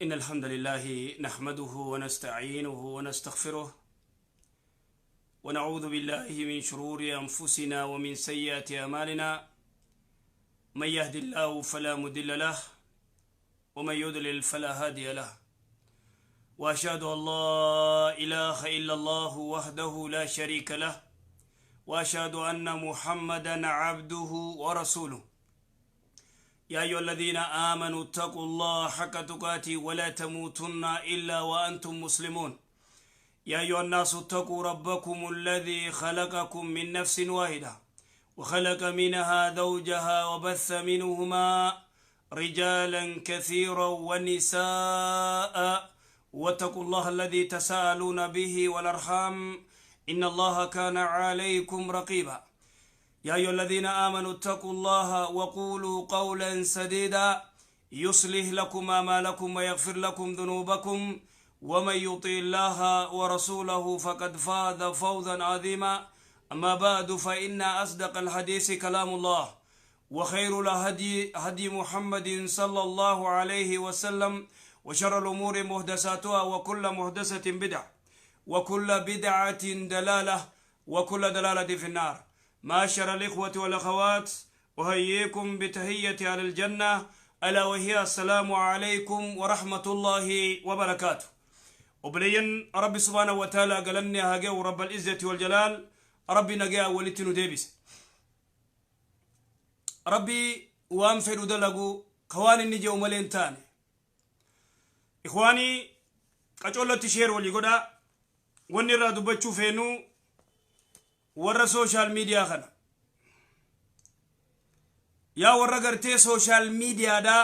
إن الحمد لله نحمده ونستعينه ونستغفره ونعوذ بالله من شرور أنفسنا ومن سيئات أعمالنا، من يهد الله فلا مضل له ومن يضلل فلا هادي له، وأشهد أن لا إله إلا الله وحده لا شريك له، وأشهد أن محمدا عبده ورسوله. يا أيها الذين آمنوا اتقوا الله حق تقاته ولا تموتن إلا وأنتم مسلمون. يا أيها الناس اتقوا ربكم الذي خلقكم من نفس واحدة وخلق منها زوجها وبث منهما رجالا كثيرا ونساء، واتقوا الله الذي تساءلون به والأرحام إن الله كان عليكم رقيبا. يا أيها الذين آمنوا اتقوا الله وقولوا قولا سديدا يصلح لكم أعمالكم ويغفر لكم ذنوبكم، ومن يطع الله ورسوله فقد فاز فوزا عظيما. أما بعد، فإن أصدق الحديث كلام الله، وخير الهدي هدي محمد صلى الله عليه وسلم، وشر الأمور محدثاتها، وكل محدثة بدعة، وكل بدعة دلالة، وكل دلالة في النار. معاشر الإخوة والأخوات، أحييكم بتحية أهل الجنة، ألا وهي السلام عليكم ورحمة الله وبركاته. Obboleeyyan Rabbi سبحانه وتعالى galanni haa ga'u رب العزة والجلال، Rabbi nagaa walitti nu deebise. Rabbi waan fedhu dalagu ka waan inni jedhu malee hin taane. إخواني qacollatti share walii godhaa. Wanni irraa dubbachuu feenu warra social media kana. Yaa warra gartee social mediaadhaa,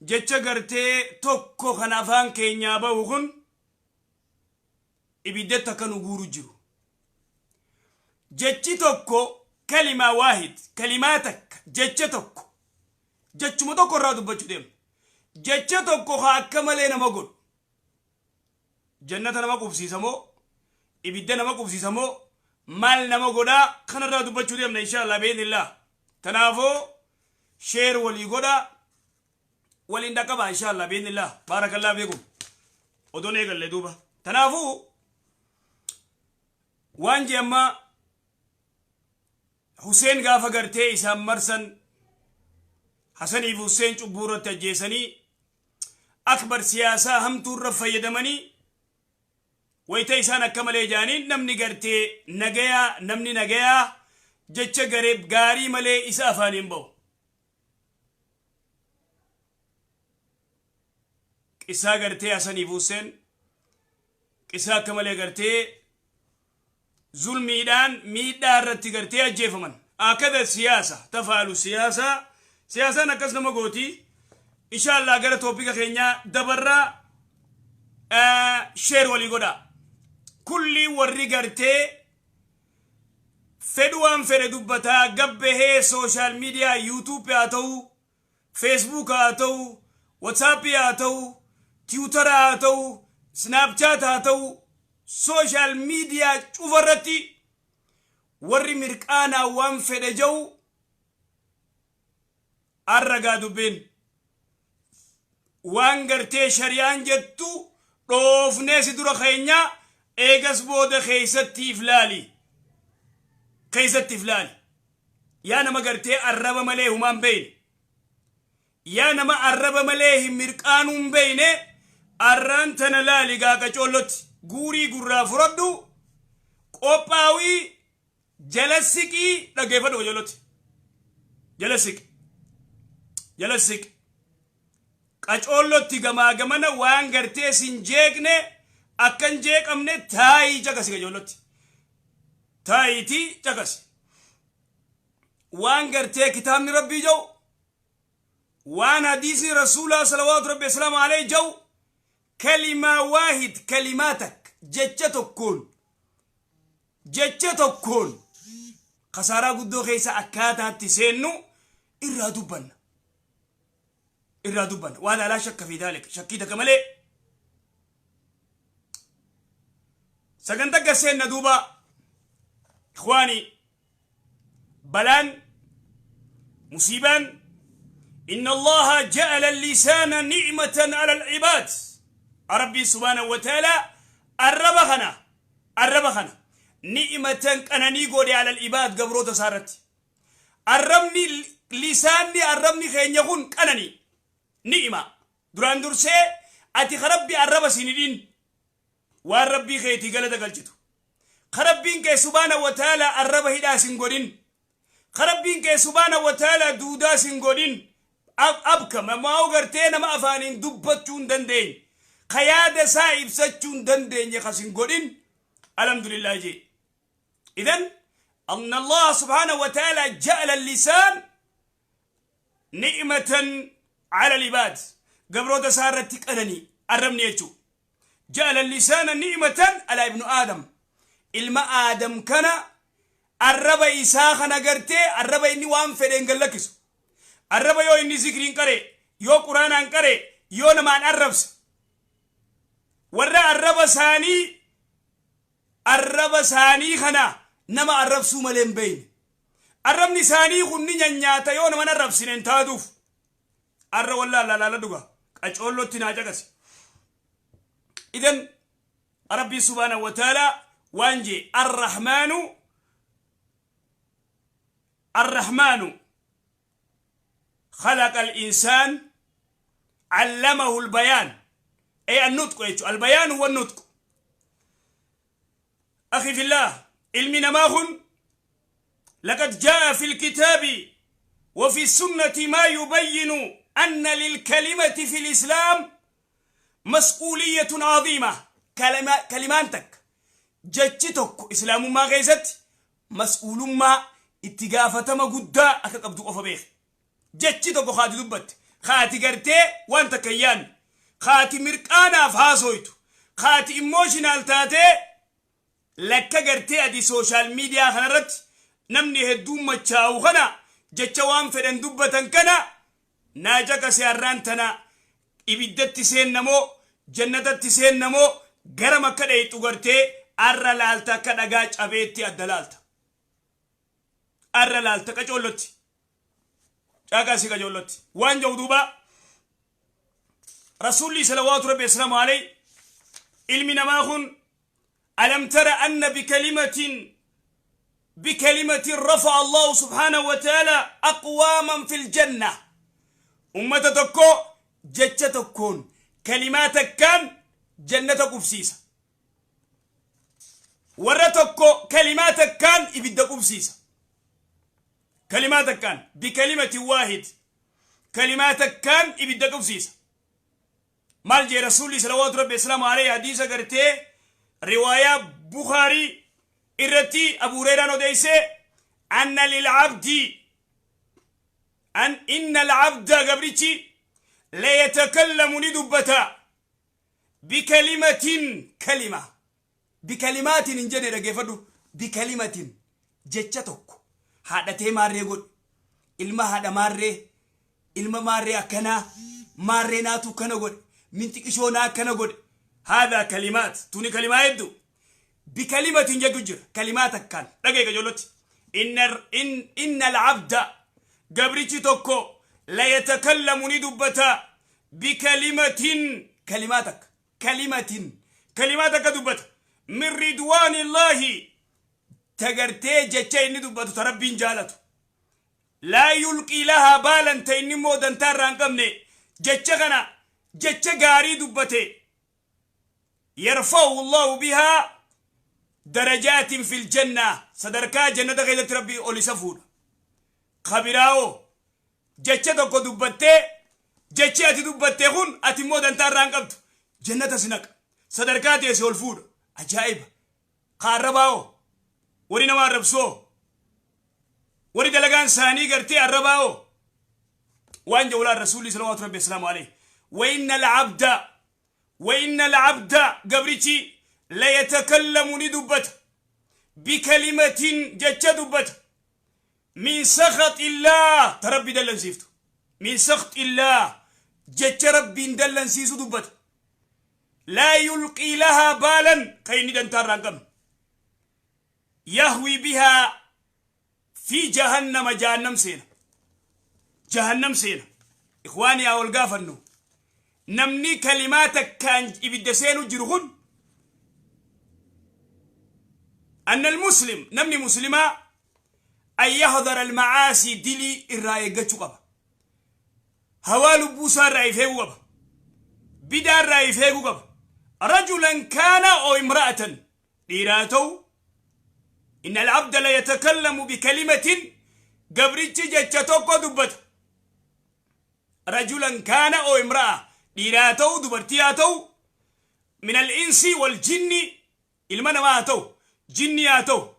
jecha gartee tokko kan afaan keenyaa bahu kun ibiddatti akka nu guuru jiru. Jechi tokko, كلمة واحد، kalimaa takka, jecha tokko, jechuma tokko irraa dubbachuu deema. Jecha tokko haa akka malee nama godhu. Jannata nama qubsiisa moo, ibidda nama qubsiisa moo, maal nama godhaa, kanarraa dubbachuu deemna إن شاء الله بإذن الله. Kanaafuu share walii godhaa, waliin dhaqqabaa إن شاء الله بإذن الله. بارك الله فيكم. Odoon eegalle duuba. Kanaafuu waan jee amma Huseen gaafa gartee isaan marsan, Hasaniif Huseen cubbuu irratti ajjeesanii, akbar siyaasaa hamtuu irra fayyadamanii, wayita isaan akka malee jaaniin, namni gartee nagayaa, namni nagayaa jecha garee gaarii malee isa afaaniin bahu. Qisaa gartee Hasaniif Huseen qisaa akka malee gartee zulmiidhaan miidhaa irratti gartee ajjeefaman. هكذا السياسة تفعل السياسة، siyaasaan akkas nama gooti. إن شاء الله gara topica keenyaa dabarraa. Share walii godhaa. Kulli warri gartee fedhu waan fedhe dubbataa gabbahee social media, YouTube haa ta'u, Facebook haa ta'u, WhatsApp haa ta'u, Twitter haa ta'u, Snapchat haa ta'u, social media cufarratti warri mirqaanaa waan fedhe ja'u arragaa dubbiin waan gartee shari'aan jettu dhoofnee si dura keenya. Eegas booda keeysatti if laali, keeysatti if laali. Yaa nama gartee arraba malee humaan beeyne, yaa nama arraba malee hin mirqaanuun beeyne, arraan tana laali. Gaaqa coollotti guurii gurraa furadhu, qophaawii, jala siqii dhaggeeffadhu. Qacoollotti jala siqi, jala siqi qacoollotti. Gamaa gamana waan gartee sin jeeqne akkan jeeqamne taayii caqasi. Qacoollotti taayitii caqasi. Waan gartee kitaabni Rabbii jedhu, waan hadiisni Rasuulaa صلوات ربي وسلامه عليه jedhu, كلمة واحد, kalimaa takka, jecha tokkoon, jecha tokkoon kasaaraa guddoo keessa akkaataatti seennu irraa dubbanna, irraa dubbanna. Waan لا شك في ذلك, shakkii takka malee sagantaa gaseenna. Duuba إخواني, balaan musiibaan إن الله جعل اللسان نعمة على العباد. ربي سبحانه وتعالى الربخنا الربخنا نعمة أنني قولي على العباد قبروت صارت الرمني لساني الرمني خين يكون أنني نعمة دران درسي أتي خربي الرب سنين والربي خيتي قلت قلتو خربين كي سبحانه وتعالى الرب هدا سنقولين خربين كي سبحانه وتعالى دودا سنقولين أبكى ما أوغرتين ما أفانين دبتشون دندين قيادة سايب ستشون دندين يخسن قولين الحمد لله جي. إذن أن الله سبحانه وتعالى جعل اللسان نعمة على العباد قبرو سارتك أنني أرمني يجو جعل اللسان نعمة على ابن آدم ilma آدم كان الرب إساخ نغرتي الرب إني وان فدين قلكسو الرب يو إني ذكرين كري يو قرآن كري يو نمان الربس ورا الرب ثاني الرب ثاني خنا نما الرب سوملين بين الرب نساني خني نياتا يو نمان الرب سنين تادوف الرب والله لا لا لا دوغا أجولو تناجاكسي. إذن ربي سبحانه وتعالى وانجي الرحمن الرحمن خلق الإنسان علمه البيان أي النطق، البيان هو النطق. أخي في الله علمنا ماهن لقد جاء في الكتاب وفي السنة ما يبين أن للكلمة في الإسلام مسؤولية عظيمة. كلمانتك جتشتك إسلام ما غيزت مسؤول ما اتقافة ما قد أكا أبدو أفبيخ جتشتك خاتي دبت خاتي قرتي وانت كيان خاتي مرقانا فاسويتو خاتي إيموشنال تاتي لك قرتي أدي سوشيال ميديا خنرت نمني هدوم مچاو خنا جتشوان فدن دبتن كنا ناجك سيارانتنا إبدت سين نمو جنتت سين نمو غرم كديتو غرتي arra laalta akka dhagaa cabeetti adda laalta arra laalta qacoollotti caaqasii qacoollotti waan jedhu duuba rasuulli salawaatu rabbi asalaamu alayhi ilmi namaa kun alam tara anna bikalimatin rafa'a allahu subhaanahu wa ta'ala aqwaaman fil janna ummata tokko jecha tokkoon kalimaa takkaan jannata qubsiisa warra tokko kalimaa takkaan ibidda qubsiisa kalimaa takkaan bikalimatin waahid kalimaa takkaan ibidda qubsiisa maal jee rasuulli salawaatu rabbi asalaamu alayhi hadiisa gartee riwaayaa Bukaarii irratti Abu Hurayraan odeyse anna lilcabdi an inna alcabda gabrichi layatakallamu ni dubbata bikalimatin kalima بكلمات إن جنة رجفدو بكلمة جتشتك هذا تمارة قد إلما هذا مارة إلما مارة أكنا مارة ناتو كنا قد من تكشونا كنا قد هذا كلمات توني كلمة يبدو بكلمة جدجر كلماتك كان دقيقة جولت إن العبد قبرتي توكو لا يتكلم ندبتا بكلمة كلماتك كلمة كلماتك دبتا من رضوان الله تغرتي جتشي ندبتو تربين جالتو لا يلقي لها بالا تيني مودن تران قمني جتشغنا جتش غاري دبتي يرفع الله بها درجات في الجنة صدركا جنة غيرت ربي أولي سفور خبراو جتش دوكو دبتي جتش أتي دبتي هون أتي مودن تران قمت جنة سنك صدركا تيسي الفور عجائب قارباو ورينا ما ربسو وري دلغان ساني قرتي الرباو وان جولا الرسول صلى الله عليه وسلم عليه وإن العبد قبرتي لا يتكلم ندبت بكلمة جتدبت من سخط الله تربي دلن سيفتو من سخط الله جت ربي دلن سيسو دبت لا يلقي لها بالا كاين دنتار رقم يهوي بها في جهنم جهنم سينا جهنم سينا. Ikhwaani, yaa wal gaafannu. Namni kalimaa takkaan ibidda seenu jiru kun, أن المسلم, namni muslimaa, أن يحذر المعاصي, dilii irraa eeggachuu qaba. Hawaa lubbuu isaa irraa if eeguu qaba. Bidaa irraa if eeguu qaba. رجلا كان أو امرأة, dhiiraa ta'u. إن العبد ليتكلم بكلمة, gabrichi jecha tokko dubbata. رجلا كان أو امرأة, dhiiraa ta'u, dubartii haa ta'u, من الإنس والجن, ilma namaa haa ta'u, jinni haa ta'u,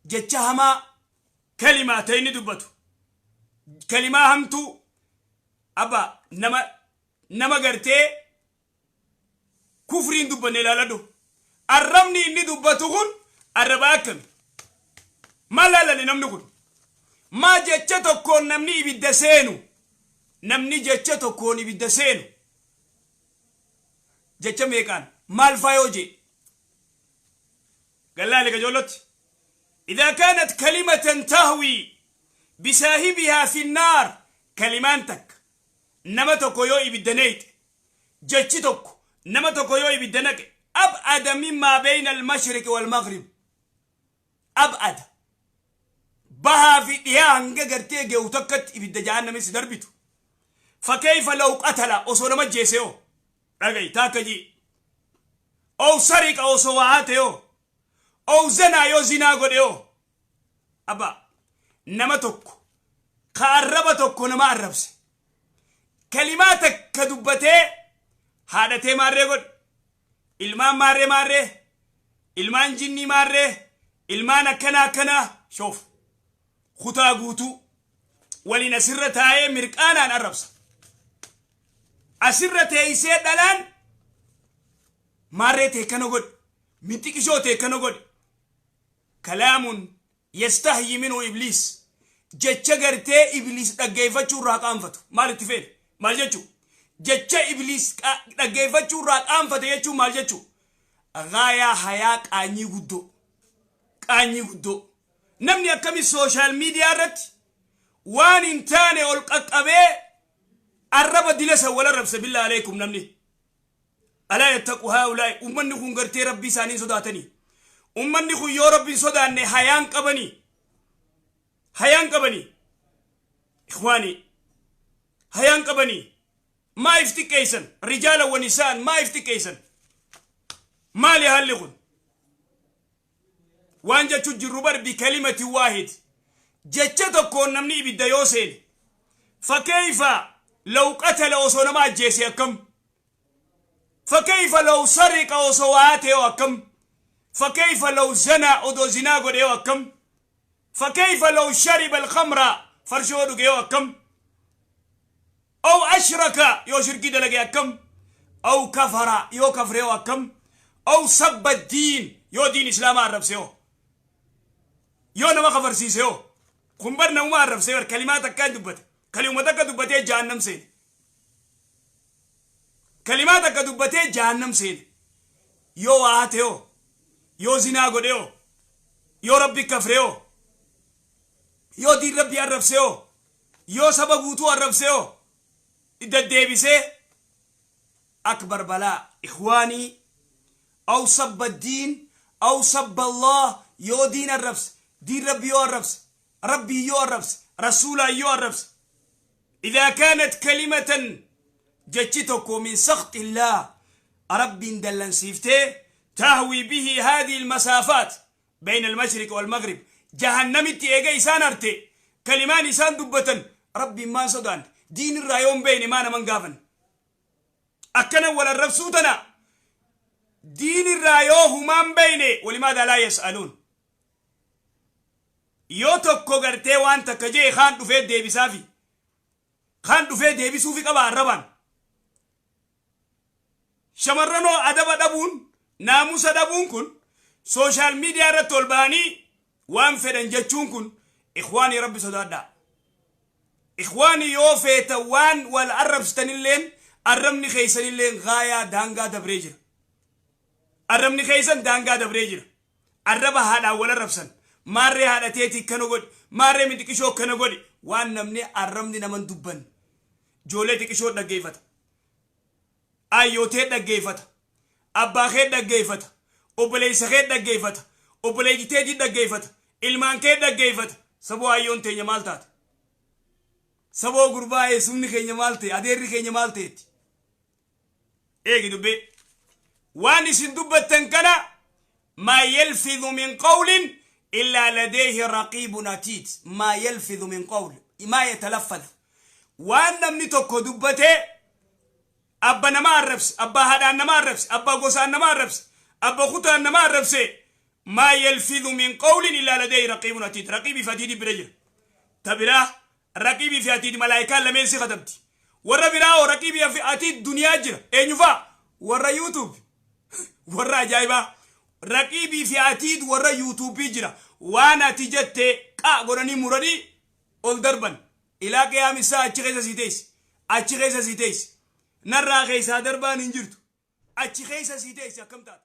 jecha hamaa, kalimaa ta'e inni dubbatu, kalimaa hamtuu abba nama gartee kufriin dubbanne ilaaladhu. Arrabni inni dubbatu kun arraba akkami? Maal laalani namni kun? Maa jecha tokkoon namni ibidda seenu? Namni jecha tokkoon ibidda seenu jecha meeqaan, maal faa yoo jee gallaali qajoollotti? إذا كانت كلمة تهوي بصاحبها في النار, kalimaan takka nama tokko yoo ibidda neeyxe, jechi tokko nama tokko yoo ibidda naqe, أبعد مما بين المشرق والمغرب, أبعد bahaa fi dhiyaa hanga gartee ge'u takkatti ibidda jahannami si darbitu. فكيف لو قتل, osoo nama jeese yoo dhagayi taakka ji, أو سرق, osoo waa hate yoo, أو زنى, yoo zinaa godhe yoo, abba nama tokko ka arraba tokko nama arrabse, kalimaa takka dubbatee haadhatee maarree godhe, ilmaan maarree maarree, ilmaan jinnii maarree, ilmaan akkana akkanaa, shoof kutaa guutuu waliin asirra taa'ee mirqaanaan arrabsa. Asirra teeysee dhalaan maarree teekkana godhe, minxiqishoo teekkana godhe. كلام يستحيي منه إبليس, jecha gartee Ibliis dhaggeeffachuu irraa qaanfatu. Maal itti feene? Maal jechuu? Jecha Ibliis dhaggeeffachuu irraa qaanfate jechuun maal jechuu? Gaayaa hayaa, qaanyii guddoo, qaanyii guddoo. Namni akkami social media irratti waan hin taane ol qaqqabee arraba dilasa wal arrabse? بالله عليكم, namni ألا يتقوا هؤلاء? Ummanni kun gartee Rabbii isaanii sodaatanii? Ummanni kun yoo Rabbiin sodaanne hayaan qabanii? Hayaan qabanii? إخواني, hayaan qabanii? Maa if xiqqeeysan? رجالا ونساء, maa if xiqqeeysan? Maali haalli kun? Waan jechu jirru bar, بكلمة واحد, jecha tokkoon namni ibidda yoo seene, فكيف لو قتل, osoo nama ajjeese akkam? فكيف لو سرق, osoo waa ta'e akkam? فكيف لو زنى, odoo zinaa godhe yoo akkam? فكيف لو شرب الخمر, farshoo dhuge yoo akkam? أو أشرك, yoo shirkii dalage akkam? أو كفر, yoo kafre yoo akkam? أو سب الدين, yoo diin islaamaa arrabse yoo nama kafarsiise yoo? Kun bar namuma arrabse bar, kalimaa takkaan dubbate. Kalimuma takka dubbatee jahannam seene. Kalimaa takka dubbatee jahannam seene. Yoo waa hate yoo, yoo zinaa godhe yoo, yoo Rabbi kafre yoo, yoo diin Rabbi arrabse yoo, yoo saba guutuu arrabse yoo, deddeebisee, أكبر بلاء إخواني. أو سب الدين أو سب الله, yoo diin arrabse, diin Rabbi yoo arrabse, Rabbii yoo arrabse, rasuulaa yoo arrabse. إذا كانت كلمة, jechi tokko, من سخط الله, Rabbiin dallansiiftee, تهوي به هذه المسافات بين المشرق والمغرب, jahannamitti eega isaan arte, kalimaan isaan dubbatan, Rabbiin maan sodaan? Diin irraa yoon beeyne maa naman gaafan? Akkana wal arrabsuu tana diin irraa yoo humaan beeyne, ولماذا لا يسألون? Yoo tokko gartee waan takka jee, kaan dhufee deebisaafi, kaan dhufee deebisuufi qaba arrabaan. Shamarranoo, adaba dhabuun, naamusa dhabuun kun, social media irratti ol ba'anii waan fedhan jechuun kun, إخواني, Rabbi sodaadhaa. إخواني, yoo feeta waan wal arrabsitanilleen, arrabni keeysanilleen gaayaa daangaa dabree jira. Arrabni keeysan daangaa dabree jira. Arraba haadhaan wal arrabsan, maarree haadhateeti akkana godhi, maarree mixiqishoo akkana godhi. Waan namni arrabni naman dubbanne. Ijoollee xiqishoo dhaggeeffata. Ayyootee dhaggeeffata. Abbaa kee dhaggeeffata. Obboleessa kee dhaggeeffata. Obboleettii teetii dhaggeeffata. Ilmaan kee dhaggeeffata. Saboo, ayyoon teenya maal taate? Saboo, gurbaa, eessumni keenya maal ta'e? Adeerri keenya maal ta'etti? Eegi dubbee. Waan isin dubbattan kana, ما يلفظ من قول إلا لديه رقيب عتيد. ما يلفظ من قول، ما يتلفظ. Waan namni tokko dubbatee, abba nama arrabse, abbaa haadhaan nama arrabse, abbaa gosaan nama arrabse, abba kutaan nama arrabse, ما يلفظ من قول إلا لديه رقيب عتيد. Raqiibii fi atiidii bira jira. Ta biraa, raqiibii fi atiid malaayikaan lameen si katabdi. Warra biraa hoo? Raqiibii fi atiid duniyaa jira. Eenyufaa? Warra YouTube, warra ajaa'ibaa. Raqiibii fi atiid warra YouTubeii jira. Waan ati jette qaa godhanii muranii ol darban. Ilaa qiyaamisaa achi keessa sii teessi, achi keessa sii teessi. Narraa keessaa darbaan hin jirtu. Achi keessa sii teessi. Akkam taata?